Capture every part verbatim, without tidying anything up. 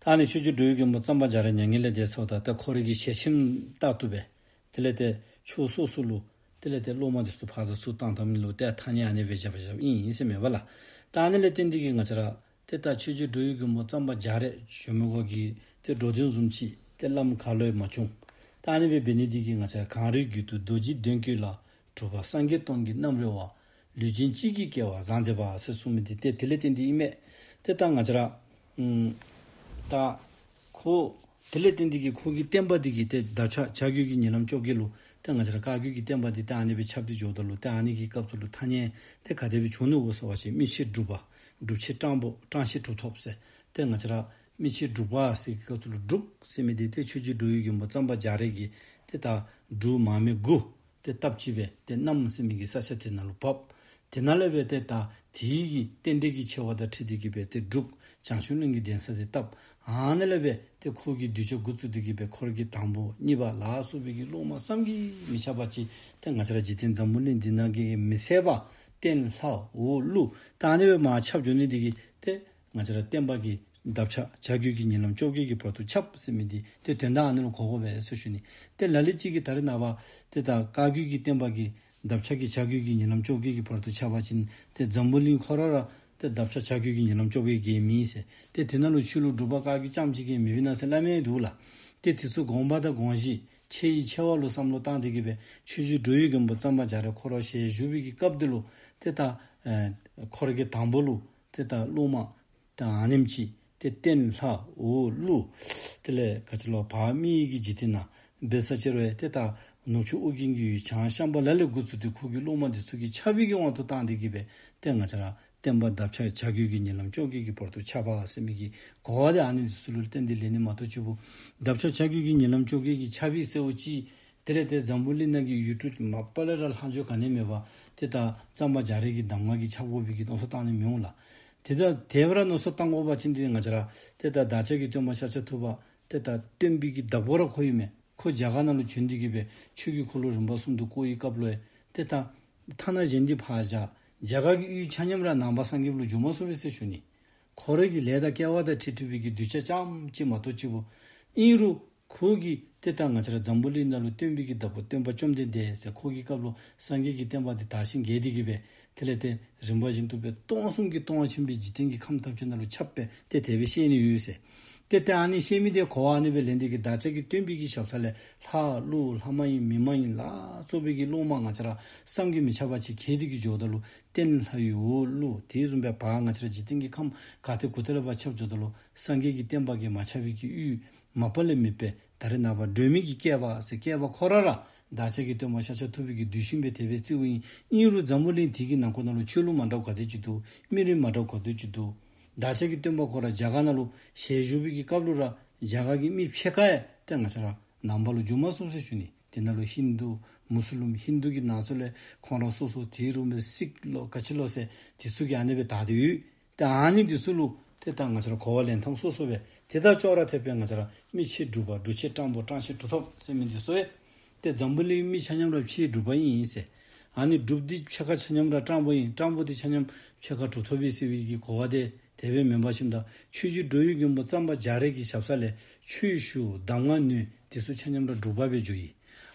ད་ཨ་ནི་ཆོས་རྗེ་འགྲོ་བའི་མགོན་པོ་གཙང་པ་རྒྱ་རས་མྱ་ངན་ལས་འདས་ཚརཝ་ད་ཏེ་ཁོ་རའི་གི་ཞལ་ཆེམས་ལྟར་དུ་སྦེ་དེ་ལས་ཏེ་ཕྱོགས་སོ་སོ་ལུ་དེ་ལས་ཏེ་སློབ་མ་འདི་ཚུ་ཕར་དང་ཚུར་བཏང་བཏངམ་ལུ་ཏེ་ཐ་སྙད་ཨ་ནི་སྦེ་བཞག་བཞགཔ་ཨིན་ཟེར་མས་པ་ལགས། ད་ཨ་ནི་ལས་བརྟེན་ཏེ་གིས་ང་བཅས་ར་ཏེ་ད་ཆོས་རྗེ་འགྲོ་བའི་མགོན་པོ་གཙང་པ་རྒྱ་རས་ཞུ་མི་གོ་གི་ཏེ་འགྲོ་དོན་བཟུམ་ཅིག་ཏེ་བླམ་ག་ལུ་ཡང་མ་བྱུང་། ད་ཨ་ནི་སྦེ་འབད་ནི་འདི་གིས་ང་བཅས་ར་གངས་རིའི་རྒྱུད་དུ་རྡོ་རྗེ་གདན་བསྐོས་ལ། གྲུབ་པ་སངས་རྒྱས་སྟོང་གི་རྣམ་རོལ་བ། ལུས་ཅན་གཅིག་གི་སྐྱེ་བ་བཟང་མཛད་པ་ཟེར་གསུངས་མི་འདི་ཏེ་དེ་ལས་བརྟེན་ཏེ་ཨིན་མས། ཏེ་ད་ང་བཅས་ར་ཨམ་ད་ཁོ་དེ་ལས་བརྟེན་ཏེ་གིས་ཁོ་གི་བསྟན་པ་འདི་གིས་ཏེ་འདབ་ཆགས་བྱ་རྒོད་ཀྱི་ཉིན་ལམ་བཅོ་བརྒྱད་ལུ་ཏེ་ང་བཅས་ར་བཀའ་བརྒྱུད་ཀྱི་བསྟན་པ་འདི་ཏེ་ཨ་ནི་སྦེ་ཁྱབ་སྟེ་འགྱོཝ་ད་ལུ་ཏེ་ཨ་ནི་གི་སྐབས་སུ་ལུ་ཐ་སྙད་ཏེ་ག་དེ་སྦེ་བྱུང་ནུག་གོ་ཟེར་བ་ཅིན་མི་ཕྱེད་འབྲུག་པ། འབྲུག་ཕྱེད་སྤྲང་པོ། སྤྲང་ཕྱེད་གྲུབ་ཐོབ་ཟེར། ཏེ་ང་བཅས་ར་མི་ཕྱེད་འབྲུག་པ་ཟེར་གྱི་སྐབས་སུ་ལུ་འབྲུག་ཟེར་མི་འདི་ཏེ་ཆོས་རྗེ་འགྲོ་བའི་མགོན་པོ་གཙང་པ་རྒྱ་རས་ཀྱིས་ཏེ་ད་འབྲུག་མང་མི་དགུ་ཏེ་སྟབས་གཅིག་སྦེ་ཏེ་གནམ་ཟེར་མི་གི་ས་ཆ་དེ་ནང་ལུ་བབས། དེ་ནང་ལས་སྦེ་ཏེ་ད་དེའི་གི་རྟེན་འབྲེལ་གྱི་ཆེ་བ་དང་འཁྲིལ་ཏེ་གིས་སྦེ་ཏེ་འབྲུག་བྱང་ཆུབ་གླིང་གི་གདན་ས་དེ་བཏབ། ཨ་ནི་ལས་སྦེ་ཏེ་ཁོ་གིས་གདུལ་བྱ་འགོ་བཙུགས་ཏེ་གིས་སྦེ་འཁོར་གྱི་དང་པོ་གཉིས་པ་ལ་སོགས་པའི་གི་སློབ་མ་བསམ་གྱིས་མི་ཁྱབ་པ་ཅིག་ཏེ་ང་བཅས་ར་འཇིག་རྟེན་འཛམ་བུ་གླིང་འདི་ནང་གི་མི་ཚད་པ་སྟེང་ལྷ་འོག་ཀླུ་ད་ཨ་ནི་སྦེ་མར་ཁྱབ་འགྱོ་ནི་འདི་གིས་ཏེ་ང་བཅས་ར་བསྟན་པ་གི་འདབ་ཆགས་བྱ་རྒོད་ཀྱི་ཉིན་ལམ་བཅོ་བརྒྱད་ཀྱི་བར་དུ་ཁྱབ་ཟེར་མི་འདི་ཏེ་དོན་དག་ཨ་ནི་ལུ་གོ་དགོ་པས་ཟེར་ཞུ་ནི། ཏེ་ལ་ལུ་ཅིག་གིས་ད་རེས་ནངས་པ་ཏེ་ད་བཀའ་བརྒྱུད་ཀྱི་བསྟན་པ་གི་འདབ་ཆགས་ཀྱི་བྱ་རྒོད་ཀྱི་ཉིན་ལམ་བཅོ་བརྒྱད་ཀྱི་བར་དུ་ཁྱབ་པ་ཅིན་ཏེ་འཛམ་བུ་གླིང་ཁོ་ར་ར་ཏེ་འདབ་ཆགས་བྱ་རྒོད་ཀྱི་ཉིན་ལམ་བཅོ་བརྒྱད་ཀྱི་མེད་ཟེར། ཏེ་དེ་ནང་ལུ་ཆོས་ལུགས་སྒྲུབ་པ་བཀའ་བརྒྱུད་རྐྱངམ་ཅིག་གིས་མི་འབད་ན་ཟེར་སླབ་མི་འདུག་ལགས། ཏེ་དེ་ཚུ་དགོངས་པ་དང་དགོངས་གཞི་ཆེ་ཡི་ཆེ་བ་ལུ་བསམ་བློ་བཏང་སྟེ་གིས་སྦེ་ཆོས་རྗེ་འགྲོ་བའི་མགོན་པོ་གཙང་པ་རྒྱ་རས་ཁོ་ར་ཞལ་བཞུགས་པའི་གི་སྐབས་འདི་ལུ་ཏེ་ད་ཨེ་འཁོར་གྱི་དང་པོ་ལུ་ཏེ་ད་སློབ་མ་ད་ཨ་ནེམ་ཅིག་ཏེ་སྟེང་ལྷ་འོག་ཀླུ་དེ་ལས་ག་ཅི་ལོ་བར་མི་ཡི་གི་འཇིག་རྟེན་ནང་འབད་ས་ཅིག་རུང་ཡང་ཏེ་ད་ནུབ་ཕྱོགས་ཨོ་རྒྱན་གྱི་ཡུལ་བྱང་ཤམ་བྷ་ལ་ལས་འགོ་བཙུགས་ཏེ་ཁོ་གི་སློབ་མ་འདི་ཚུ་གིས་ཁྱབ་པའི་གི་དབང་དུ་བཏང་སྟེ་གིས་སྦེ་ཏེ་ང་བཅས་ར་བསྟན་པ་འདབ་ཆགས་བྱ་རྒོད་ཀྱི་ཉིན་ལམ་བཅོ་བརྒྱད་ཀྱི་བར་དུ་ཁྱབ་པ་ཟེར་མི་གི་གོ་བ་དེ་ཨ་ནི་འདི་ཚུ་ལུ་བརྟེན་ཏེ་ལེན་ནི་མ་གཏོགས་ཅིག་པོ་འདབ་ཆགས་བྱ་རྒོད་ཀྱི་ཉིན་ལམ་བཅོ་བརྒྱད་ཀྱི་ཁྱབ་པའི་ཟེར་བ་ཅིན་དེ་ལས་ཏེ་འཛམ་བུ་གླིང་ནང་གི་ཡུལ་གྲུ་མ་པ་ལས་ར་ལྷག་འཕྲོ་ག་ནི་མེད་པར་ཏེ་ད་གཙང་པ་རྒྱ་རས་ཀྱི་གདམས་ངག་གིས་ཁྱབ་དགོ་པའི་གི་མནོ་བསམ་བཏང་ནི་མི་འོང་ལགས། ཏེ་ད་དེ་སྦེ་ར་མནོ་བསམ་བཏང་དགོ་པ་ཅིན་ཏེ་ང་བཅས་ར་ཏེ་ད་བདག་ཅག་གི་སྟོན་པ་ཤཱཀྱ་ཐུབ་པ་ཏེ་ད་སྟོན་པའི་གི་བདག་པོ་ར་ཁོ་ཨིན་མས། ཁོ་རྒྱ་གར་ནང་ལུ་བྱོན་ཏེ་གིས་སྦེ་ཆོས་ཀྱི་འཁོར་ལོ་རིམ་པ་གསུམ་དུ་བསྐོར་བའི་སྐབས་ལུ་ཡང་ཏེ་ད་ཐ་ན་གཞན་འདི་ཕར་བཞག་རྒྱ་གར་གྱི་ཡུལ་ཆ་མཉམ་ར་ནང་པ་སངས་རྒྱས་ལུ་འགྱུར་མ་སོང་པས་ཟེར་ཞུ་ནི། ཁོ་རའི་གི་ལས་དང་སྐལ་བ་དང་འཁྲིལ་འཁྲིལ་བའི་གི་གདུལ་བྱ་རྐྱངམ་ཅིག་མ་གཏོགས་ཅིག་པོ་ཨིན་རུང་ཁོ་གིས་ཏེ་ད་ང་བཅས་ར་འཛམ་བུ་གླིང་ནང་ལུ་སྟོན་པའི་གི་བདག་པོ་སྟོན་པ་བཅོམ་ལྡན་འདས་ཟེར་ཁོ་གི་སྐབས་ལུ་སངས་རྒྱས་ཀྱི་བསྟན་པ་འདི་དར་ཞིང་རྒྱས་ཏེ་གིས་སྦེ་དེ་ལས་ཏེ་རིམ་པ་བཞིན་དུ་སྦེ་སྟོང་གསུམ་གྱི་སྟོང་པ་ཆེན་པོའི་འཇིག་རྟེན་གྱི་ཁམས་ཐམས་ཅད་ནང་ལུ་ཁྱབ་སྦེ་ཏེ་དེ་སྦེ་བཤད་ནི་ཡོད་ཟེར། ཏེ་ཏེ་ཨ་ནི་བཤད་མི་དེ་གོ་བ་ཨ་ནི་སྦེ་ལེན་ཏེ་གིས་བདག་ཅག་གི་སྟོན་པའི་གི་ཞབས་ས་ལས་ལྷ་ཀླུ་ལྷ་མ་ཡིན་མི་མ་ཡིན་ལ་སོགས་པའི་གི་སློབ་མ་ང་བཅས་ར་བསམ་གྱིས་མི་ཁྱབ་པ་ཅིག་ཁྱབ་སྟེ་གིས་འགྱོཝ་ད་ལུ་སྟེང་ལྷ་ཡི་འོག་ཀླུ་དེ་བཟུམ་སྦེ་བར་ང་བཅས་ར་འཇིག་རྟེན་གྱི་ཁམས་ག་ཏེ་གུ་ཏེ་ལས་ཕར་ཁྱབ་འགྱོཝ་ད་ལུ་སངས་རྒྱས་ཀྱི་བསྟན་པ་གིས་མ་ཁྱབ་པའི་གི་ཡུལ་མ་པ་ལས་མེད་པས། ད་རེས་ནངས་པ་སྒྲོན་མེ་གི་བསྐལ་པ་ཟེར་བསྐལ་པ་ཁོ་ར་ར་བདག་ཅག་གི་སྟོན་པ་ཤཱཀྱ་ཐུབ་པའི་གི་གདུལ་ཞིང་སྦེ་དེ་སྦེ་བརྩིཝ་ཨིན། ཨིན་རུང་འཛམ་བུ་གླིང་དེ་གི་ནང་འཁོད་ནང་ལུ་ཆོས་ལུགས་མ་འདྲཝ་ག་དེ་ཅིག་འདུག། མི་རིགས་མ་འདྲཝ་ག་དེ་ཅིག་འདུག། བདག་ཅག་གི་སྟོན་པ་ཁོ་ར་རྒྱ་གར་ནང་ལུ་ཞལ་བཞུགས་པའི་གི་སྐབས་ལུ་ར་རྒྱ་གར་གྱི་མི་ཕྱེད་ཀ་ཡང་ཏེ་ང་བཅས་ར་ནང་པ་ལུ་འགྱུར་མ་སོང་ཟེར་ཞུ་ནི། དེ་ནང་ལུ་ཧིན་དུ་མུ་སི་ལིམ། ཧིན་དུ་གི་ནང་ཚུ་ལས་ཁོང་ར་སོ་སོ་དེ་རུང་སྦེ་སིཀ་ལོ་ག་ཅི་ལོ་ཟེར་དེ་ཚུ་གིས་ཨ་ནི་སྦེ་དར་ཏེ་ཡོད། ཏེ་ཨ་ནི་འདི་ཚུ་ལུ་ཏེ་ད་ང་བཅས་ར་གོ་བ་ལེན་ཐངས་སོ་སོ་སྦེ་ཏེ་ད་ཅོག་ར་འཐདཔ་སྦེ་ང་བཅས་ར་མི་ཕྱེད་འབྲུག་པ། འབྲུག་ཕྱེད་སྤྲང་པོ། སྤྲང་ཕྱེད་གྲུབ་ཐོབ་ཟེར་མི་འདི་ཚུ་ཡང་ཏེ་འཛམ་བུ་གླིང་མི་ཆ་མཉམ་ར་ཕྱེད་འབྲུག་པ་ཨིན་ཟེར། ཨ་ནི་འབྲུག་འདི་ཕྱེད་ཀ་ཆ་མཉམ་ར་སྤྲང་པོ་ཨིན། སྤྲང་པོ་འདི་ཆ་མཉམ་ཕྱེད་ཀ་གྲུབ་ཐོབ་ཨིན་ཟེར་བའི་གི་གོ་བ་དེ་དེ་སྦེ་མེན་པར་ཞིནམ་ད་ཆོས་རྗེ་འགྲོ་བའི་མགོན་པོ་གཙང་པ་རྒྱ་རས་ཀྱི་ཞབས་ས་ལས་ཆོས་ཞུ་གདམས་ངག་ནོད་འདི་ཚུ་ཆ་མཉམ་ར་འབྲུག་པ་སྦེ་འགྱོཝ་ཨིན།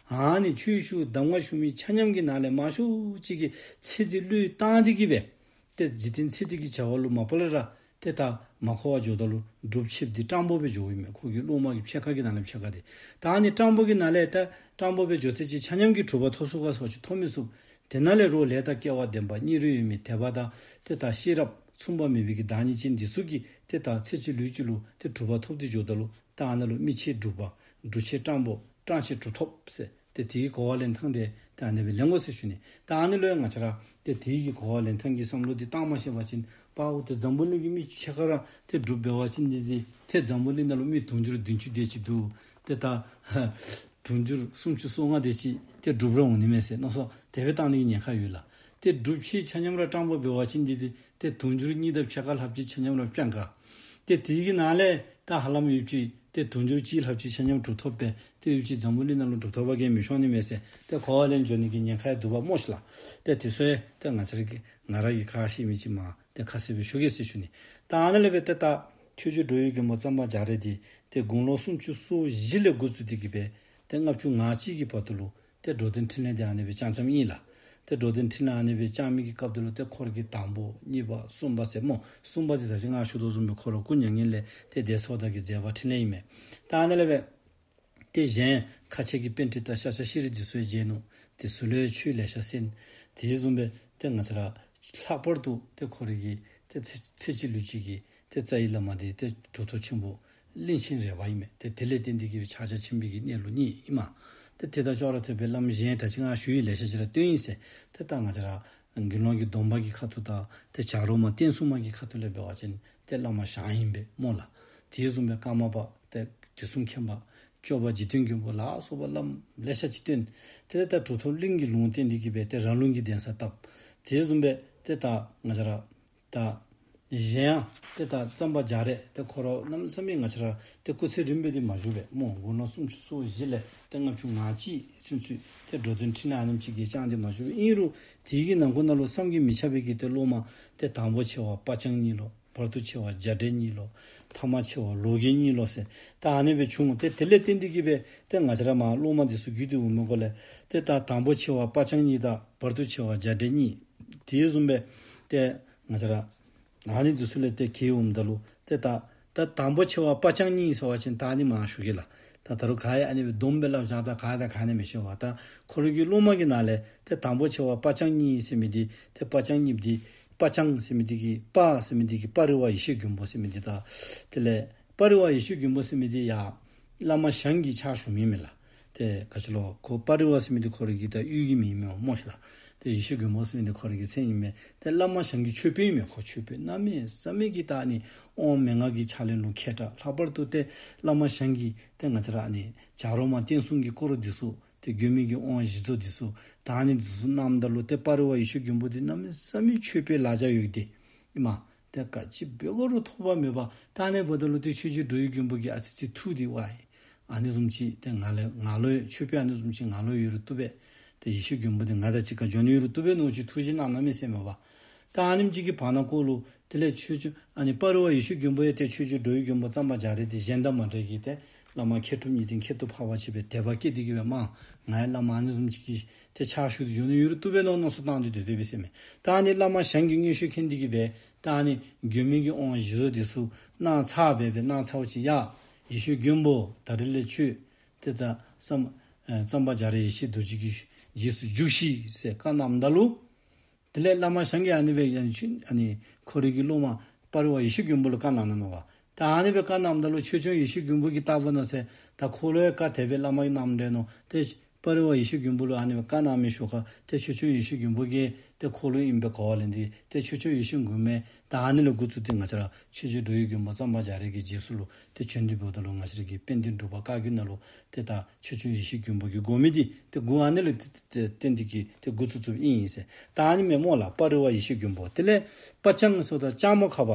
ཨ་ནི་ཆོས་ཞུ་གདམས་ངག་ཞུ་མི་ཆ་མཉམ་གྱི་ནང་ལས་མང་ཤོས་ཅིག་གིས་ཚེ་འདི་བློས་བཏང་སྟེ་གིས་སྦེ་ཏེ་འཇིག་རྟེན་ཚེ་འདི་གི་བྱ་བ་ལུ་མ་པ་ལས་ར་ཏེ་ད་མ་མཁོ་བར་འགྱོཝ་ད་ལུ་འབྲུག་ཕྱེད་འདི་སྤྲང་པོ་སྦེ་འགྱོཝ་ཨིན་མས། ཁོ་གི་སློབ་མ་གི་ཕྱེད་ཀ་གི་ནང་ལས་ཕྱེད་ཀ་དེ། ད་ཨ་ནི་སྤྲང་པོ་གི་ནང་ལས་ད་སྤྲང་པོ་སྦེ་འགྱོ་ཚད་ཅིག་ཆ་མཉམ་གྱིས་གྲུབ་པ་ཐོབ་ཚུགས་ག་ཟེར་བ་ཅིན་ཐོབ་མི་ཚུགས། དེ་ནང་ལས་རོགས་ལས་དང་སྐལ་བ་ལྡན་པ་སྙིང་རུས་ཡོད་མི་དད་པ་དང་ཏེ་ད་ཤེས་རབ་མཚུངས་པ་མེད་པའི་གི་བདག་ཉིད་ཅན་འདི་ཚུ་གིས་ཏེ་ད་ཚེ་གཅིག་ལུས་གཅིག་ལུ་ཏེ་གྲུབ་པ་ཐོབ་སྟེ་འགྱོཝ་ད་ལུ་ད་ཨ་ནཱ་ལུ་མི་ཕྱེད་འབྲུག་པ། འབྲུག་ཕྱེད་སྤྲང་པོ། སྤྲང་ཕྱེད་གྲུབ་ཐོབ་ཟེར་ཏེ་དེའི་གོ་བ་ལེན་ཐངས་དེ་ད་ཨ་ནི་སྦེ་ལེན་དགོ་ཟེར་ཞུ་ནི། ད་ཨ་ནི་ལུ་ཡང་ང་བཅས་ར་ཏེ་དེའི་གི་གོ་བ་ལེན་ཐངས་ཀྱི་བསམ་བློ་འདི་བཏང་མ་ཤེས་པ་ཅིན་པའོ་ཏེ་འཛམ་བུ་གླིང་གི་མི་ཕྱེད་ཀ་ར་ཏེ་འབྲུགཔ་འབད་བ་ཅིན་འདི་འདི་ཏེ་འཛམ་བུ་གླིང་ནང་ལུ་མི་དུང་ཕྱུར་བདུན་ཅུ་དེ་ཅིག་འདུག། ཏེ་ད་དུང་ཕྱུར་སུམ་ཅུ་སོ་ལྔ་དེ་ཅིག་ཏེ་འབྲུགཔ་ར་འོང་ནི་མས་ཟེར་མནོ་བསམ་དེ་སྦེ་བཏང་ནི་གི་ཉེན་ཁ་ཡོད་ལགས། ཏེ་འབྲུག་ཕྱེད་ཆ་མཉམ་ར་སྤྲང་པོ་འབད་བ་ཅིན་འདི་འདི་ཏེ་དུང་ཕྱུར་གཉིས་དང་ཕྱེད་ཀ་ལྷགཔ་ཅིག་ཆ་མཉམ་ར་སྤྱང་ཀ། ཏེ་དེའི་གི་ནང་ལས་ད་ཧ་ལམ་ཡོདཔ་ཅིག་ཏེ་དུང་ཕྱུར་གཅིག་ལྷགཔ་ཅིག་ཆ་མཉམ་གྲུབ་ཐོབ་པས། ཏེ་ཡོདཔ་ཅིག་འཛམ་བུ་གླིང་ནང་ལུ་གྲུབ་ཐོབ་པ་གིས་མི་ཤོང་ནི་མས་ཟེར་ཏེ་གོ་བ་ལེན་འགྱོ་ནི་གི་ཉེན་ཁ་ཡང་འདུག་པ་སྨོ་ཤིག་ལགས། ཏེ་དེ་ཚུ་ཡང་ཏེ་ང་བཅས་ར་གི་ང་ར་གིས་ཁ་ཤེས་མི་ཅིག་མ་ཏེ་ཁ་གསལ་སྦེ་ཞུ་གེ་ཟེར་ཞུ་ནི། ད་ཨ་ནཱ་ལས་སྦེ་ཏེ་ད་ ཆོས་རྗེ་འགྲོ་བའི་མགོན་པོ་གཙང་པ་རྒྱ་རས་འདི་ཏེ་དགུང་ལོ་སུམ་ཅུ་སོ་བཞི་ལས་འགོ་བཙུགས་ཏེ་གི་སྦེ་ཏེ་ལྔ་བཅུ་ང་གཅིག་གི་བར་དུ་ལུ་ཏེ་འགྲོ་དོན་འཕྲིན་ལས་འདི་ཨ་ནི་སྦེ་བསྐྱངས་བསྐྱངསམ་ཨིན་ལགས། ཏེ་འགྲོ་དོན་འཕྲིན་ལས་ཨ་ནི་སྦེ་བསྐྱངས་མི་གི་སྐབས་དེ་ལུ་ཏེ་ཁོ་ར་གི་དང་པོ་གཉིས་པ་གསུམ་པ་ཟེར་སྨོ། གསུམ་པ་འདི་ད་ཅི་ང་ཞུ་དོ་བཟུམ་སྦེ་ཁོ་ར་སྐུ་མྱ་ངན་ལས་ཏེ་འདས་སོངམ་ད་གི་མཛད་པ་འཕྲིན་ལས་ཨིན་མས། ད་ཨ་ནི་ལས་སྦེ་ཏེ་གཞན་ཁ་ཆེ་གི་པཎྜི་ཏ་ཤཱཀྱ་ཤྲཱི་འདི་ཚུ་ཡང་མཇལ་ནུག། དེ་ཚུ་ལུ་ཡང་ཆོས་ལེ་ཤ་གསན། དེ་བཟུམ་སྦེ་ཏེ་ང་བཅས་ར་ལྷག་པར་དུ་ཏེ་ཁོ་ར་གི་ཏེ་ཚེ་ཚེ་གཅིག་ལུས་གཅིག་གི་ཏེ་རྩ་བའི་བླ་མ་འདི་ཏེ་གྲུབ་ཐོབ་ཆེན་པོ་གླིང་ཆེན་རས་པ་ཨིན་མས། ཏེ་དེ་ལས་བརྟེན་ཏེ་གི་སྦེ་ཕྱག་རྒྱ་ཆེན་པོའི་གི་གནས་ལུགས་བརྙེས་ཨིན་མས། ཏེ་དེ་དང་ཅོག་ར་འཐདཔ་སྦེ་བླམ་གཞན་ད་ཅི་ང་ཞུ་ཡི་ལེ་ཤ་ཅིག་ར་བཏོན་ཡི་ཟེར། ཏེ་ད་ང་བཅས་ར་དགེ་སློང་གི་སྡོམ་པ་གི་ཁ་ཐུག་དང་ཏེ་བྱ་རོག་མ་བསྟན་སྲུང་མ་གི་ཁ་ཐུག་ལས་འབད་བ་ཅིན་ཏེ་བླ་མ་ཞང་ཨིན་པས་སྨོ་ལགས། དེ་བཟུམ་སྦེ་ཀརྨ་པ་ཏེ་དུས་གསུམ་མཁྱེན་པ་སྐྱོབ་པ་འཇིག་རྟེན་མགོན་པོ་ལ་སོགས་པ་བླམ་ལེ་ཤ་ཅིག་བསྟེན། ཏེ་ད་གྲུབ་ཐོབ་གླིང་གི་ལུང་བསྟན་འདི་གིས་སྦེ་ཏེ་ར་ལུང་གི་གདན་ས་བཏབ། དེ་བཟུམ་སྦེ་ཏེ་ད་ང་བཅས་ར་ད་གཞན་ཡང་ཏེ་ད་གཙང་པ་རྒྱ་རས་ཏེ་ཁོ་ར་གནམ་མེད་ས་མེད་ང་བཅས་ར་ཏེ་སྐུ་ཚེ་རིངམོ་སྦེ་འདི་མ་བཞུགས་པས་སྨོ། དགུང་ལོ་སུམ་ཅུ་སོ་བཞི་ལས་ཏེ་ལྔ་བཅུ་ང་གཅིག་ཚུན་ཚོད་ཏེ་འགྲོ་དོན་འཕྲིན་ལས་ཨ་ནེམ་ཅིག་གིས་བསྐྱངས་ཏེ་མ་བཞུགས་པས། ཨིན་རུང་དེ་གི་ནང་འཁོད་ནང་ལུ་བསམ་གྱིས་མི་ཁྱབ་པའི་གི་ཏེ་སློབ་མ་ཏེ་དང་པོ་ཆེ་བ་སྤ་རྐྱང་གཉིས་ལོ། བར་དུ་ཆེ་བ་རྒྱ་འབྲས་གཉིས་ལོ། ཐ་མ་ཆེ་བ་ལོ་རྒོད་གཉིས་ལོ་ཟེར་ད་ཨ་ནི་སྦེ་བྱུང་། ཏེ་དེ་ལས་བརྟེན་ཏེ་གི་སྦེ་ཏེ་ང་བཅས་ར་མར་སློབ་མ་འདི་ཚུ་བརྒྱུད་དེ་འོང་མི་སྒང་ལས་ཏེ་ད་དང་པོ་ཆེ་བ་སྤ་རྐྱང་གཉིས་དང་བར་དུ་ཆེ་བ་རྒྱ་འབྲས་གཉིས། དེ་བཟུམ་སྦེ་ཏེ་ང་བཅས་ར་ཨ་ནི་འདི་ཚུ་ལས་ཏེ་གྱེས་འོངམ་ད་ལུ་ཏེ་ད་ད་དང་པོ་ཆེ་བ་སྤ་རྐྱང་གཉིས་ཟེར་བ་ཅིན་ད་ཨ་ནི་མར་ཞུ་གེ་ལགས། ད་ད་རུང་ག་ཡང་ཨ་ནི་སྦེ་སྡོམ་སྦེ་སླབ་བཞག་ད་ག་དང་ག་ནི་མི་ཤེས་པས། ད་ཁོ་ར་གི་སློབ་མ་གི་ནང་ལས་ཏེ་དང་པོ་ཆེ་བ་སྤ་རྐྱང་གཉིས་ཟེར་མི་འདི་ཏེ་སྤ་རྐྱང་གཉིས་འདི་སྤ་རྐྱང་ཟེར་མི་འདི་གི་སྤ་ཟེར་མི་འདི་གི་སྤ་རི་བ་ཡེ་ཤེས་མགོན་པོ་ཟེར་མི་འདི་དང་། དེ་ལས་སྤ་རི་བ་ཡེ་ཤེས་མགོན་པོ་ཟེར་མི་འདི་ཡང་བླ་མ་ཞང་གི་ཕྱག་ཞུ་མི་ཨིན་མས་ལགས། ཏེ་ག་ཅི་ལོ་ཁོ་སྤ་རི་བ་ཟེར་མི་འདི་ཁོ་ར་གི་ད་གཡུས་ཀྱི་མིང་ཨིན་མས་སྨོ་ཤེ་ལགས། ཏེ་ཡེ་ཤེས་མགོན་པོ་ཟེར་མི་འདི་ཁོ་ར་གི་མཚན་ཨིན་མས། ཏེ་བླ་མ་ཞང་གི་མཆོད་དཔོན་ཨིན་མས། ཁོ་མཆོད་དཔོན་གནམ་མེད་ས་མེད་ཀྱི་ད་ཨ་ནི་དབང་མན་ངག་གི་ཕྱག་ལེན་ལུ་མཁས་དྲགས། ལྷག་པར་དུ་ཏེ་བླ་མ་ཞང་གིས་ཏེ་ང་བཅས་ར་ཨ་ནི་བྱ་རོག་མ་བསྟན་སྲུང་གི་སྐོར་འདི་ཚུ་ཏེ་མགོན་པོའི་གི་དབང་བཞི་བཟུམ་འདི་ཚུ་ད་ཨ་ནི་འདི་ཚུ་གནངམ་ད་ལུ་ཏེ་སྤ་རི་བ་ཡེ་ཤེས་མགོན་པོ་འདི་གནམ་མེད་ས་མེད་མཆོད་དཔོན་ལ་རྒྱ་ཡོད་དེ་ཨིན་མས། ཏེ་ག་ཅི་འབད་དགོ་རུང་ཐོགས་པ་མེད་པ། ད་ཨ་ནི་འབདཝ་ད་ལུ་ཏེ་ཆོས་རྗེ་འགྲོ་བའི་མགོན་པོ་གིས་ཨ་ཙི་ཅིག་ཐུགས་འདི་ཝའི་ཨ་ནི་བཟུམ་ཅིག་ཏེ་ང་ལས་ང་ལུ་ཡང་མཆོད་དཔོན་ཨ་ནི་བཟུམ་ཅིག་ང་ལུ་ཡོད་རུང་བཏུབ་པས། ཏེ་ཡེ་ཤེས་མགོན་པོ་འདི་ང་དང་གཅིག་ཁར་འགྱོ་ནི་ཡོད་རུང་བཏུབ་པས་མནོ་ཅིག་ཐུགས་བཞེད་གནང་གནངམ་ཨིན་ཟེར་མས་པ། ད་ཨ་ནེམ་ཅིག་གི་བར་ན་ཁོ་ལུ་དེ་ལས་ཆོས་རྗེ་ཨ་ནི་སྤ་རི་བ་ཡེ་ཤེས་མགོན་པོ་ཡང་ཏེ་ཆོས་རྗེ་འགྲོ་བའི་མགོན་པོ་གཙང་པ་རྒྱ་རས་འདི་གཞན་དང་མ་འདྲ་གི་ཏེ་བླ་མ་མཁས་གྲུབ་གཉིས་ལྡན་ཁྱད་དུ་འཕགས་པ་ཅིག་སྦེ་དད་པ་སྐྱེས་ཏེ་གི་སྦེ་མ་ང་ཡང་བླ་མ་ཨ་ནི་བཟུམ་ཅིག་གི་ཏེ་ཕྱག་ཞུ་སྟེ་འགྱོ་ནི་ཡོད་རུང་བཏུབ་པས་མནོ་མནོ་བསམ་བཏང་སྟེ་སྡོད་སྡོདཔ་ཨིན་ཟེར་མས། ད་ཨ་ནི་བླ་མ་ཞང་གིས་མངོན་ཤེས་མཁྱེན་ཏེ་གི་སྦེ་ད་ཨ་ནི་མགོན་པོའི་གི་དབང་བཞི་བཟུམ་འདི་ཚུ་གནང་ཚར་སྦེ་སྦེ་གནང་ཚརཝ་ཅིག་ཡ་ཡེ་ཤེས་མགོན་པོ་ད་རིས་ལས་ཁྱོད་ཏེ་ད་གཙང་ཨེ་གཙང་པ་རྒྱ་རས་ཡེ་ཤེས་རྡོ་རྗེ་གི་རྗེས་སུ་འཇུག་ཤིག་ཟེར་བཀའ་གནངམ་ད་ལུ། དེ་ལས་བླ་མ་ཞང་གིས་ཨ་ནི་སྦེ་ཡང་ཨ་ནི་ཁོ་རའི་གི་སློབ་མ་སྤ་རི་བ་ཡེ་ཤེས་མགོན་པོ་ལུ་བཀའ་གནང་ནུག་མས་པ། ད་ཨ་ནི་སྦེ་བཀའ་གནངམ་ད་ལུ་ཆོས་སྐྱོང་ཡེ་ཤེས་མགོན་པོ་གིས་བལྟཝ་ད་ནང་ཚེ་ད་ཁོ་ལུ་ཡང་བཀའ་དེ་སྦེ་བླ་མ་གིས་གནངམ་འདྲས་མནོ། ཏེ་སྤ་རི་བ་ཡེ་ཤེས་མགོན་པོ་ལུ་ཨ་ནི་སྦེ་བཀའ་གནང་མི་ཞོར་ཁར་ཏེ་ཆོས་སྐྱོང་ཡེ་ཤེས་མགོན་པོ་གིས་ཏེ་ཁོ་ལུ་ཨིན་པའི་གོ་བ་ལེན་ཏེ་ཏེ་ཆོས་སྐྱོང་ཡེ་ཤེས་མགོན་པོ་ད་ཨ་ནི་ལས་འགོ་བཙུགས་ཏེ་ང་བཅས་ར་ཆོས་རྗེ་འགྲོ་བའི་མགོན་པོ་གཙང་པ་རྒྱ་རས་ཀྱི་རྗེས་སུ་ལུ་ཏེ་བྱོན་ཏེ་འབདཝ་ད་ལུ་ང་བཅས་ར་གི་དཔལ་ལྡན་འབྲུག་པ་བཀའ་བརྒྱུད་ནང་ལུ་ཏེ་ད་ཆོས་སྐྱོང་ཡེ་ཤེས་མགོན་པོ་གི་དགོངས་མི་འདི་ཏེ་འགོ་ཨ་ནི་ལས་ཏེ་ཏེ་བརྟེན་ཏེ་གི་ཏེ་འགོ་བཙུགས་བཙུགསཔ་ཨིན་ཟེར། ད་ཨ་ནི་མས་སྨོ་ལགས། སྤ་རི་བ་ཡེ་ཤེས་མགོན་པོ། དེ་ལས་སྤ་རྐྱང་ཟེརཝ་ད་ལྕགས་མོ་ཁ་པ་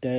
ཏེ་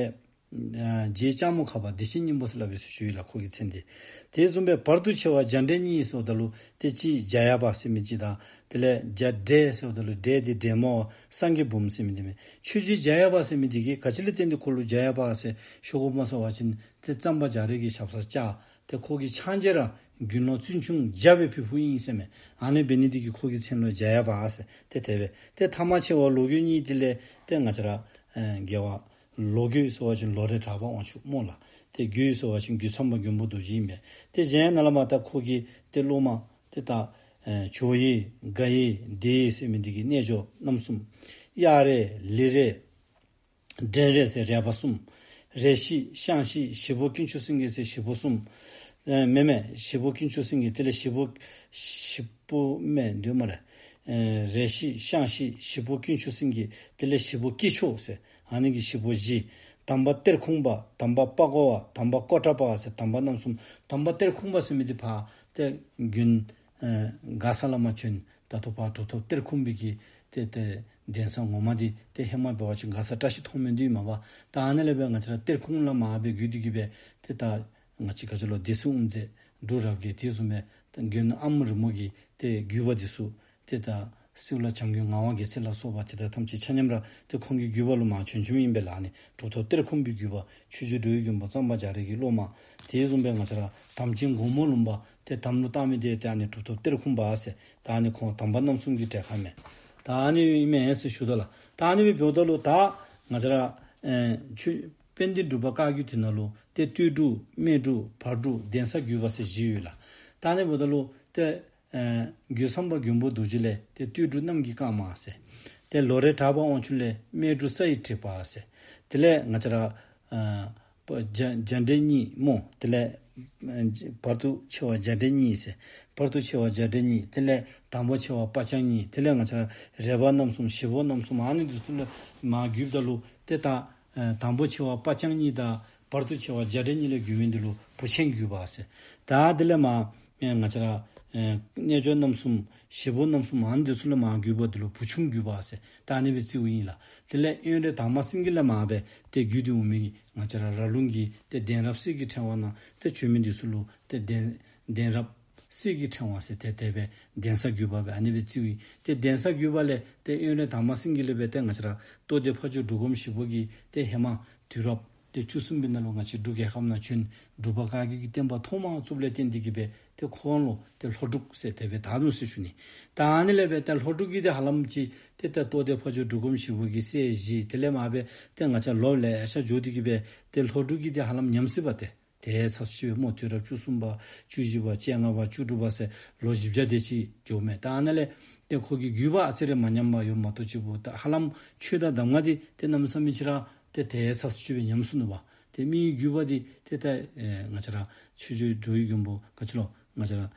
ཨ་རྗེ་ལྕགས་མོ་ཁ་པ་བདེ་ཆེན་སྙིང་པོ་ཟེར་སླབ་པའི་ཚུལ་ཅིག་ཡོད་ལགས་ཁོ་གི་མཚན་འདི། དེ་བཟུམ་སྦེ་བར་དུ་ཆེ་བ་རྒྱ་འབྲས་གཉིས་ཟེརཝ་ད་ལུ་ཏེ་གཅིག་རྒྱ་ཡགས་པ་ཟེར་མི་ཅིག་དང་དེ་ལས་རྒྱ་འབྲས་ཟེརཝ་ད་ལུ་འབྲས་འདི་འབྲས་མོ་སངས་རྒྱས་འབུམ་ཟེར་མི་འདི་མས། ཆོས་རྗེ་རྒྱ་ཡགས་པ་ཟེར་མི་འདི་གིས་ག་ཅི་ལས་བརྟེན་ཏེ་ཁོ་ལུ་རྒྱ་ཡགས་པ་ཟེར་ཞུ་དགོཔ་སྨོ་ཟེར་བ་ཅིན་ཏེ་གཙང་པ་རྒྱ་རས་ཀྱི་ཞབས་སར་བཅར། ཏེ་ཁོ་གིས་ཕྱག་མཇལ་ར་དགེ་སློང་བཙུན་ཆུང་བརྒྱ་སྦེ་ཕུལ་ཕུལཝ་ཨིན་ཟེར་མས། ཨ་ནི་འབད་ནི་འདི་གིས་ཁོ་གི་མཚན་ལུ་རྒྱ་ཡགས་པ་ཟེར་ཏེ་དེ་སྦེ། ཏེ་ཐ་མ་ཆེ་བ་ལོ་རྒོད་གཉིས་དེ་ལས་ཏེ་ང་བཅས་ར་ཨེ་དགེ་བ་ལོ་རྒོད་ཟེར་བ་ཅིན་ལོ་རྒྱུས་དྲག་པ་དབང་ཕྱུག་སྨོ་ལགས། ཏེ་རྒོད་ཟེར་བ་ཅིན་རྒོད་ཚང་པ་མགོན་པོ་རྡོ་རྗེ་ཨིན་མས། ཏེ་གཞན་ཡང་ནཱ་ལས་མར་ད་ཁོ་གི་ཏེ་སློབ་མ་ཏེ་ད་ཨེ་ཇོ་ཡེ་དགའ་ཡེ་བདེ་ཡེ་ཟེར་མི་འདི་གི་རྣལ་འབྱོར་རྣམ་གསུམ། གཡག་རས་ལི་རས་འདྲན་རས་ཟེར་རས་པ་གསུམ། རས་ཤི་ཤང་ཤི་ཞིག་པོ་དཀོན་མཆོག་སེང་གེ་ཟེར་ཞིག་པོ་གསུམ། ཨེ་མེན་མེན་ཞིག་པོ་དཀོན་མཆོག་སེང་གེ་དེ་ལས་ཞིག་པོ་ཞིག་པོ་མེན་འདུག་སྨ་རེ། ཨེ་རས་ཤི་ཤང་ཤི་ཞིག་པོ་དཀོན་མཆོག་སེང་གེ་དེ་ལས་ཞིག་པོ་སྐྱེས་མཆོག་ཟེར་ཨ་ནི་གི་ཞིག་པོ་བཞི། དམ་པ་གཏེར་ཁུང་པ་དམ་པ་པ་ཀོ་བ་དམ་པ་ཀོ་ཏྲ་པ་ཟེར་དམ་པ་རྣམ་གསུམ། དམ་པ་གཏེར་ཁུང་པ་ཟེར་མི་འདི་ཕར་ཏེ་དགོན་ཨེ་མགར་ས་ལས་མར་བྱོན། ད་ལྟོ་ཕར་གྲུབ་ཐོབ་གཏེར་ཁུང་པའི་གི་ཏེ་ཏེ་གདན་ས་ངོ་མ་འདི་ཏེ་ཧེ་མ་འབད་བ་ཅིན་མགར་ས་བཀྲ་ཤིས་མཐོང་སྨོན་འདི་ཨིན་མས་པ། ད་ཨ་ནི་ལས་སྦེ་ང་བཅས་ར་གཏེར་ཁུང་ལས་མར་སྦེ་བརྒྱུད་དེ་གི་སྦེ་ཏེ་ད་ང་བཅས་ག་ཅི་ལོ་སྡེ་སྲིད་དབུ་མཛད་འབྲུག་རབ་རྒྱས་དེ་བཟུམ་སྦེ་ད་དགོན་ཨ་མ་རི་མོ་གི་ཏེ་བརྒྱུད་པ་འདི་ཚུ་ཏེ་ད་ སེའུ་ལ་བྱམས་མགོན་ངག་དབང་རྒྱལ་མཚན་ལ་སོགས་པ་དེ་དག་ཐམས་ཅད་ཆ་མཉམ་ར་ཏེ་ཁོང་གི་བརྒྱུད་པ་ལུ་མར་བྱོན་བྱོནམ་ཨིན་པས་ལགས། ཨ་ནི་གྲུབ་ཐོབ་གཏེར་ཁུངས་པའི་བརྒྱུད་པ་ཆོས་རྗེ་འགྲོ་བའི་མགོན་པོ་གཙང་པ་རྒྱ་རས་ཀྱི་སློབ་མ། དེ་བཟུམ་སྦེ་ང་བཅས་ར་དམ་ཅན་སྒོ་མོ་ལུང་པ་ཏེ་དམ་ལུ་བཏགས་མི་དེ་ཏེ་ཨ་ནི་གྲུབ་ཐོབ་གཏེར་ཁུངས་པ་ཟེར། ད་ཨ་ནི་ཁོང་དམ་པ་རྣམ་གསུམ་གྱི་གྲལ་ཁར་མས། ད་ཨ་ནི་ཨིན་མས་ཟེར་ཞུ་དོ་ལགས། ད་ཨ་ནི་སྦེ་འབདཝ་ད་ལུ་ད་ང་བཅས་ར་ཨེ་ཆོས་དཔལ་ལྡན་འབྲུག་པ་བཀའ་བརྒྱུད་དེ་ནང་ལུ་ཏེ་སྟོད་འབྲུག་སྨད་འབྲུག་བར་འབྲུག་གདན་ས་བརྒྱུད་པ་ཟེར་བཞི་ཡོད་ལགས། ད་ཨ་ནི་འབདཝ་ད་ལུ་ཏེ་ཨེ་རྒོད་ཚང་པ་མགོན་པོ་རྡོ་རྗེ་ལས་ཏེ་སྟོད་འབྲུག་གནམ་གྱི་སྐར་མ་ཟེར། ཏེ་ལོ་རས་གྲགས་པ་དབང་ཕྱུག་ལས་སྨད་འབྲུག་ས་ཡི་དྲེག་པ་ཟེར། དེ་ལས་ང་བཅས་ར་ཨ་བྱ་བྱ་བྲལ་གཉིས་སྨོ། དེ་ལས་ཨ་བར་དུ་ཆེ་བ་བྱ་བྲལ་གཉིས་ཟེར། བར་དུ་ཆེ་བ་བྱ་བྲལ་གཉིས། དེ་ལས་དང་པོ་ཆེ་བ་སྤ་རྐྱང་གཉིས། དེ་ལས་ང་བཅས་ར་རས་པ་རྣམ་གསུམ་བཞི་པོ་རྣམ་གསུམ། ཨ་ནི་འདི་ཚུ་ལས་མར་བརྒྱུདཔ་ད་ལུ་ཏེ་ད་ཨ་དང་པོ་ཆེ་བ་སྤ་རྐྱང་གཉིས་དང་བར་དུ་ཆེ་བ་བྱ་བྲལ་གཉིས་ལས་བརྒྱུད་མི་འདི་ལུ་བུ་ཆེན་བརྒྱུད་པ་ཟེར། ད་དེ་ལས་མར་ཨེ་ང་བཅས་ར་ཨེ་རྣལ་འབྱོར་རྣམ་གསུམ་བཞི་པོ་རྣམ་གསུམ་ཨ་ནི་འདི་ཚུ་ལས་མར་བརྒྱུད་པ་འདི་ལུ་བུ་ཆུང་བརྒྱུད་པ་ཟེར། ད་ཨ་ནི་སྦེ་བརྩིཝ་ཨིན་ལགས། དེ་ལས་དབོན་རས་དར་མ་སེང་གེ་ལས་མར་སྦེ་ཏེ་བརྒྱུད་དེ་འོང་མི་གི་ང་བཅས་ར་ར་ལུང་གི་ཏེ་གདན་རབས་གསེར་གྱི་ཕྲེང་བ་ནང་ཏེ་བྱོན་མི་འདི་ཚུ་ལུ་ཏེ་གདན་གདན་རབས་གསེར་གྱི་ཕྲེང་བ་ཟེར་ཏེ་དེ་སྦེ་གདན་ས་བརྒྱུད་པ་སྦེ་ཨ་ནི་སྦེ་བརྩིཝ་ཨིན། ཏེ་གདན་ས་བརྒྱུད་པ་ལས་ཏེ་དབོན་རས་དར་མ་སེང་གེ་ལས་སྦེ་ཏེ་ང་བཅས་ར་རྟོགས་ལྡན་ཕ་ཇོ་འབྲུག་སྒོམ་ཞིག་པོ་གིས་ཏེ་ཧེ་མ་དུས་རབས་ཏེ་བཅུ་གསུམ་པའི་ནང་ལུ་ང་བཅས་འབྲུག་རྒྱལ་ཁབ་ནང་བྱོན། འབྲུག་པ་བཀའ་བརྒྱུད་ཀྱི་བསྟན་པ་ཐོག་མ་བཙུགསཔ་ལས་བརྟེན་ཏེ་གིས་སྦེ་ཏེ་ཁོང་ལུ་ཏེ་ལྷོ་འབྲུག་ཟེར་དེ་སྦེ་བཏགས་ནུག་ཟེར་ཞུ་ནི། ད་ཨ་ནི་ལས་སྦེ་ཏེ་ལྷོ་འབྲུག་གི་ཏེ་ཧ་ལམ་ཅིག་ཏེ་ད་རྟོགས་ལྡན་ཕ་ཇོ་འབྲུག་སྒོམ་ཞིག་པོ་གི་སྲས་བཞི་དེ་ལས་མར་སྦེ་ཏེ་ང་བཅས་ལོ་ལེ་ཤ་འགྱོ་སྟེ་གིས་སྦེ་ཏེ་ལྷོ་འབྲུག་གི་ཏེ་ཧ་ལམ་ཉམས་སྲིད་པ་ཏེ་དེ་ཚར་སུ་ཅིག་སྦེ་སྨོ། དུས་རབས་བཅུ་གསུམ་པ་བཅུ་བཞི་པ་བཅོ་ལྔ་པ་བཅུ་དྲུག་པ་ཟེར་ལོ་བཞི་བརྒྱ་དེ་ཅིག་འགྱོཝ་མས། ད་ཨ་ནཱ་ལས་ཏེ་ཁོ་གི་བརྒྱུད་པ་ཨ་ཙི་རེ་མ་ཉམས་པར་ཡོདཔ་མ་གཏོགས་ཅིག་པོ་ད་ཧ་ལམ་ཆོས་དང་གདམས་ངག་འདི་ཏེ་གནམ་མེད་ས་མེད་ཅིག་ར་ཏེ་དེ་ཚར་སུ་ཅིག་སྦེ་ཉམས་སོ་ནུག་པ། ཏེ་མི་གི་བརྒྱུད་པ་འདི་ཏེ་ད་ཨེ་ང་བཅས་ར་ཆོས་རྗེ་འགྲོ་བའི་མགོན་པོ་ག་ཅི་ལོ་ང་བཅས་ར་ཨེ་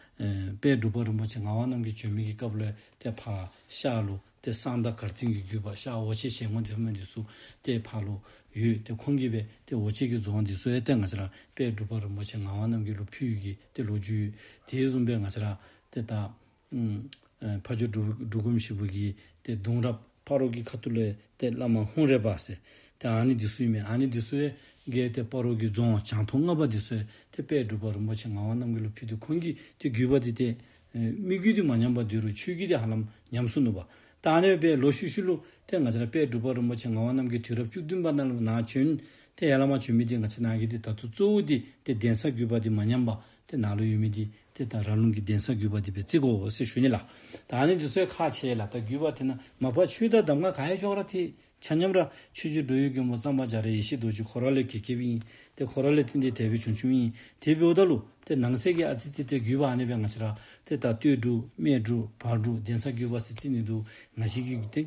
དཔལ་འབྲུག་པ་རིན་པོ་ཆེ་ངག་དབང་རྣམ་རྒྱལ་བྱོན་མི་གི་སྐབས་ལུ་ཏེ་ཕར་ཤར་ལུ་ཏེ་གསང་བདག་གར་སྟོན་གྱི་བརྒྱུད་པ་ཤར་འོ་བྱེད་ཞལ་ངོ་འདི་ཚུ་མི་འདི་ཚུ་ཏེ་ཕར་ལུ་ཡོད། ཏེ་ཁོང་གིས་སྦེ་ཏེ་འོ་བྱེད་ཀྱི་རྫོང་འདི་ཚུ་ཡང་ཏེ་ང་བཅས་ར་དཔལ་འབྲུག་པ་རིན་པོ་ཆེ་ངག་དབང་རྣམ་རྒྱལ་ལུ་ཕུལ་ཡོད་ཀྱི་ཏེ་ལོ་རྒྱུས་ཡོད། དེ་བཟུམ་སྦེ་ང་བཅས་ར་ཏེ་ད་ཨམ་ཨེ་ཕ་ཇོ་འབྲུག་འབྲུག་སྒོམ་ཞིག་པོ་གི་ཏེ་གདུང་རབས་སྤ་རོ་གི་ཁ་ཐུག་ལས་ཏེ་བླ་མ་ཧཱུྃ་རལ་པ་ཟེར་ཏེ་ཨ་ནི་འདི་ཚུ་ཨིན་མས། ཨ་ནི་འདི་ཚུ་ཡང་གིས་ཏེ་སྤ་རོ་གི་རྫོང་བྱང་ཐོག་ལྔ་པ་འདི་ཚུ་ཡང་ཏེ་དཔལ་འབྲུག་པ་རིན་པོ་ཆེ་ངག་དབང་རྣམ་རྒྱལ་ལུ་ཕུལ་ཏེ་ཁོང་གི་ཏེ་བརྒྱུད་པ་འདི་ཏེ་ཨེ་མི་བརྒྱུད་འདི་མ་ཉམས་པར་སྡོད་རུང་ཆོས་བརྒྱུད་འདི་ཧ་ལམ་ཉམས་སོ་ནུག་པ། ད་ཨ་ནི་སྦེ་ལོག་ཤུལ་ཤུལ་ལུ་ཏེ་ང་བཅས་ར་དཔལ་འབྲུག་པ་རིན་པོ་ཆེ་ངག་དབང་རྣམ་རྒྱལ་དུས་རབས་བཅུ་བདུན་པ་ནང་ལུ་ནཱ་བྱོན། ཏེ་ཡར་ལས་མར་བྱོན་མི་འདི་ང་བཅས་ནཱ་གི་འདི་ད་ལྟོ་གཙོ་བོ་འདི་ཏེ་གདན་ས་བརྒྱུད་པ་འདི་མ་ཉམས་པར་ཏེ་ནཱ་ལུ་ཡོད་མི་འདི་ཏེ་ད་ར་ལུང་གི་གདན་ས་བརྒྱུད་པ་འདི་སྦེ་བརྩི་དགོ་ཟེར་ཞུ་ནི་ལགས། ད་ཨ་ནི་འདི་ཚུ་ཁག་ཆེ་ལགས། ད་བརྒྱུད་པ་དེ་ནང་མ་པ་ཆོས་དང་གདམས་ངག་ག་ཡོད་ཅོག་ར་ཏེ་ཆ་མཉམ་ར་ཆོས་རྗེ་འགྲོ་བའི་མགོན་པོ་གཙང་པ་རྒྱ་རས་ཡེ་ཤེས་རྡོ་རྗེ་ཁོ་ར་ལས་གེ་རྒྱས་ཨིན། ཏེ་ཁོ་ར་ལས་བརྟེན་ཏེ་དེ་སྦེ་བྱུང་བྱུངམ་ཨིན། དེ་འབདཝ་ད་ལུ་ཏེ་ནང་གསེས་ཀྱི་ཨ་ཙི་ཙི་ཏེ་བརྒྱུད་པ་ཨ་ནི་སྦེ་ང་བཅས་ར་ཏེ་ད་སྟོད་འབྲུག་སྨད་འབྲུག་བར་འབྲུག་གདན་ས་བརྒྱུད་པ་ཟེར་བརྩི་ནི་འདུག། ང་བཅས་ཀྱི་ཏེ་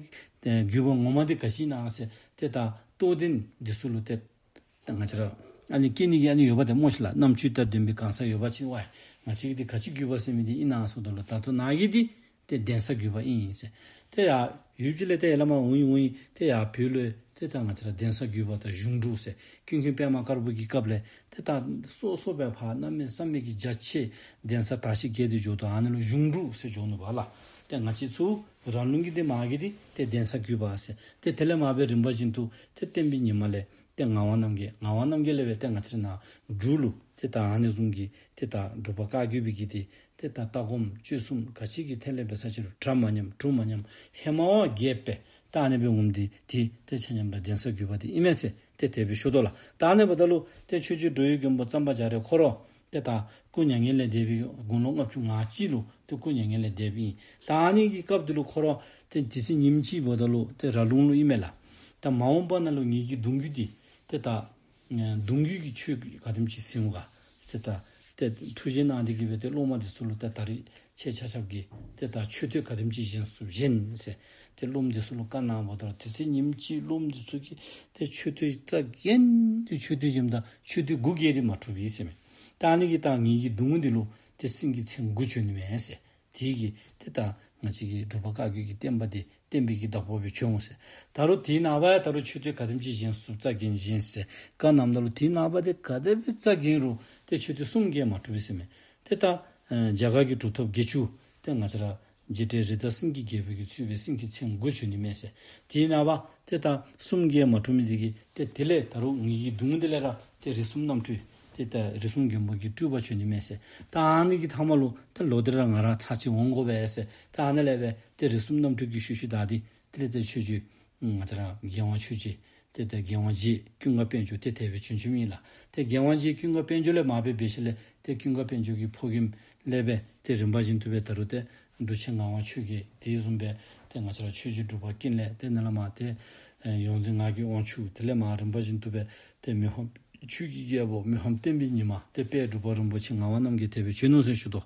ཨེ་བརྒྱུད་པ་ངོ་མ་འདི་ག་ཅི་ཨིན་ན་ཟེར་ཏེ་ད་རྟོགས་ལྡན་འདི་ཚུ་ལུ་ཏེ་ད་ང་བཅས་ར་ཨ་ནི་སྐྱེ་ནི་གི་ཨ་ནི་ཡོད་པ་ཏེ་སྨོ་ཤིག་ལགས། རྣམ་དཔྱོད་དང་ལྡན་པའི་གང་ཟག་ཡོད་པ་ཅིན་ཝའི་ང་བཅས་ཀྱི་འདི་ག་ཅི་བརྒྱུད་པ་ཟེར་མི་འདི་ཨིན་ན་ཟེརཝ་ད་ལུ་ད་ལྟོ་ནཱ་གི་འདི་ཏེ་གདན་ས་བརྒྱུད་པ་ཨིན་ཟེར། ཏེ་ཡར་ཡུལ་གྱི་ལས་ཏེ་ཡར་ལས་མར་འོང་ཡི་འོང་ཡི་ཏེ་ཡར་བོད་ལུ་ཏེ་ད་ང་བཅས་ར་གདན་ས་བརྒྱུད་པ་དང་གཞུང་འབྲུག་ཟེར་ཀུན་མཁྱེན་པདྨ་དཀར་པོ་གི་སྐབས་ལས་ཏེ་ད་སོ་སོ་སྦེ་ཕར་གནམ་མེད་ས་མེད་ཀྱི་རྒྱ་ཆེ་གདན་ས་དར་ཞིང་རྒྱས་ཏེ་འགྱོཝ་ད་ཨ་ནི་ལུ་གཞུང་འབྲུག་ཟེར་འགྱོ་ནུག་པ་ལགས། ཏེ་ང་བཅས་ཚུ་ར་ལུང་གི་འདི་མ་གི་འདི་ཏེ་གདན་ས་བརྒྱུད་པ་ཟེར། ཏེ་དེ་ལས་མར་སྦེ་རིམ་པ་བཞིན་དུ་ཏེ་བསྟན་པའི་ཉི་མ་ལས་ཏེ་ངག་དབང་རྣམ་རྒྱལ། ངག་དབང་རྣམ་རྒྱལ་ལས་སྦེ་ཏེ་ང་བཅས་ར་ནཱ་འབྲུག་ལུ་ཏེ་ད་ཨ་ནི་བཟུམ་གྱི་ཏེ་ད་འབྲུག་པ་བཀའ་བརྒྱུད་པའི་གི་འདི་ཏེ་ད་ལྟ་སྒོམ་སྤྱོད་གསུམ་ག་ཅི་གི་ཐད་ལས་འབད་ས་ཅིག་རུང་གྲ་མ་ཉམས་གྲུ་མ་ཉམས་ཧེ་མ་བ་རྒྱས་པའི་ད་ཨ་ནི་སྦེ་འོངམ་འདི་འདི་ཏེ་ཆ་མཉམ་ར་གདན་ས་བརྒྱུད་པ་འདི་ཨིན་མས་ཟེར་ཏེ་དེ་སྦེ་ཞུ་དོ་ལགས། ད་ཨ་ནི་འབདཝ་ད་ལུ་ཏེ་ཆོས་རྗེ་འགྲོ་བའི་མགོན་པོ་གཙང་པ་རྒྱ་རས་ཁོ་ར་ཏེ་ད་སྐུ་མྱ་ངན་ལས་འདས་པའི་དགུང་ལོ་ལྔ་བཅུ་ང་གཅིག་ལུ་ཏེ་སྐུ་མྱ་ངན་ལས་འདས་པའི་ཨིན། ད་ཨ་ནི་གི་སྐབས་འདི་ལུ་ཁོ་ར་ཏེ་དེ་ཚེ་ཉིནམ་གཅིག་འབདཝ་ད་ལུ་ཏེ་ར་ལུང་ལུ་ཨིན་མས་ལགས། ད་མ་འོངས་པ་ནང་ལུ་ངེ་གི་གདུང་བརྒྱུད་འདི་ཏེ་ད་ཨེ་གདུང་བརྒྱུད་ཀྱི་ཆོས་ག་དེམ་ཅིག་ཟིན་འོང་ག་ཟེར་ད་ཏེ་ཐུགས་བཞེད་གནང་སྟེ་གིས་སྦེ་ཏེ་སློབ་མ་འདི་ཚུ་ལུ་ཏེ་ད་རིས་ཁྱེད་ཆ་ཁྱབ་ཀྱིས་ཏེ་ད་མཆོད་རྟེན་ག་དེམ་ཅིག་བཞེངས་ཚུགས་བཞེངས་ཟེར་ཏེ་སློབ་མ་འདི་ཚུ་ལུ་བཀའ་གནངམ་ད་དེ་ཚེ་ཉིནམ་གཅིག་སློབ་མ་འདི་ཚུ་གིས་ཏེ་མཆོད་རྟེན་རྩ་འགེངས་ཏེ་མཆོད་རྟེན་བཞེངསམ་ད་མཆོད་རྟེན་དགུ་བརྒལ་ཏེ་མ་གྲུབ་པས་ཟེར་མས། ད་ཨ་ནི་གིས་ད་ངེ་གི་གདུང་འདི་ལུ་ཏེ་སེང་གེའི་མཚན་དགུ་བྱོན་ནི་མས་ཟེར། དེ་གིས་ཏེ་ད་ང་བཅས་ཀྱི་འབྲུག་པ་བཀའ་བརྒྱུད་ཀྱི་བསྟན་པ་འདི་བསྟན་པའི་གི་བདག་པོ་སྦེ་བྱོན་འོང་ཟེར། ད་རུང་དེའི་ནངས་པ་ཡང་ད་རུང་མཆོད་རྟེན་ག་དེམ་ཅིག་བཞེངས་ཚུགས་རྩ་འགེངས་བཞེངས་ཟེར་བཀའ་གནངམ་ད་ལུ་དེའི་ནངས་པ་འདི་ག་དེ་སྦེ་རྩ་འགེངས་རུང་ཏེ་མཆོད་རྟེན་གསུམ་བརྒལ་མ་གྲུབ་པས་ཟེར་མས། ཏེ་ད་ཨེ་རྒྱ་གར་གྱི་གྲུབ་ཐོབ་བརྒྱད་ཅུ་ཏེ་ང་བཅས་ར་རྗེ་བཙུན་རེད་མདའ་སེང་གེ་རྒྱལ་པོ་གིས་གཙོས་པའི་སེང་གེའི་མཚན་དགུ་བྱོན་ནི་མས་ཟེར། དེའི་ནངས་པ་ཏེ་ད་གསུམ་བརྒལ་མ་གྲུབ་མི་འདི་གིས་ཏེ་དེ་ལས་ད་རུང་ངེ་གི་གདུང་འདི་ལས་ར་ཏེ་རིགས་གསུམ་རྣམ་འཕྲུལ་ ཏེ་ད་རིགས་གསུམ་མགོན་པོ་གི་སྤྲུལ་པ་བྱོན་ནི་མས་ཟེར། ད་ཨ་ནི་གི་མཐའ་མ་ལུ་ད་ལོག་སྟེ་ར་ང་ར་ཚར་གཅིག་འོང་དགོ་པས་ཟེར། ད་ཨ་ནི་ལས་སྦེ་ཏེ་རིགས་གསུམ་རྣམ་འཕྲུལ་གྱི་ཤུལ་ཤུལ་བདའ་སྟེ་དེ་ལས་ཏེ་ཆོས་རྗེ་ང་བཅས་ར་རྒྱལ་དབང་ཆོས་རྗེ་ཏེ་ད་རྒྱལ་དབང་རྗེ་ཀུན་དགའ་དཔལ་འབྱོར་ཏེ་དེ་སྦེ་བྱོན་བྱོནམ་ཨིན་ལགས། ཏེ་རྒྱལ་དབང་རྗེ་ཀུན་དགའ་དཔལ་འབྱོར་ལས་མར་སྦེ་འབད་ཞིནམ་ལས་ཏེ་ཀུན་དགའ་དཔལ་འབྱོར་གྱི་ཕོ་རྒནམ་ལས་སྦེ་ཏེ་རིམ་པ་བཞིན་དུ་སྦེ་ད་རུང་ཏེ་འབྲུག་ཆེན་ངག་དབང་ཆོས་རྒྱལ། དེ་བཟུམ་སྦེ་ཏེ་ང་བཅས་ར་ཆོས་རྗེ་འབྲུག་པ་ཀུན་ལེགས། ཏེ་ནཱ་ལས་མར་ཏེ་ཡོངས་འཛིན་ངག་གི་དབང་ཕྱུག། དེ་ལས་མར་རིམ་པ་བཞིན་དུ་སྦེ་ཏེ་མི་ཕམ་ཆོས་ཀྱི་རྒྱལ་པོ་མི་ཕམ་བསྟན་པའི་ཉི་མ་ཏེ་དཔལ་འབྲུག་པ་རིན་པོ་ཆེ་ངག་དབང་རྣམ་རྒྱལ་དེ་སྦེ་བྱོན་ནུག་ཟེར་ཞུ་དོ།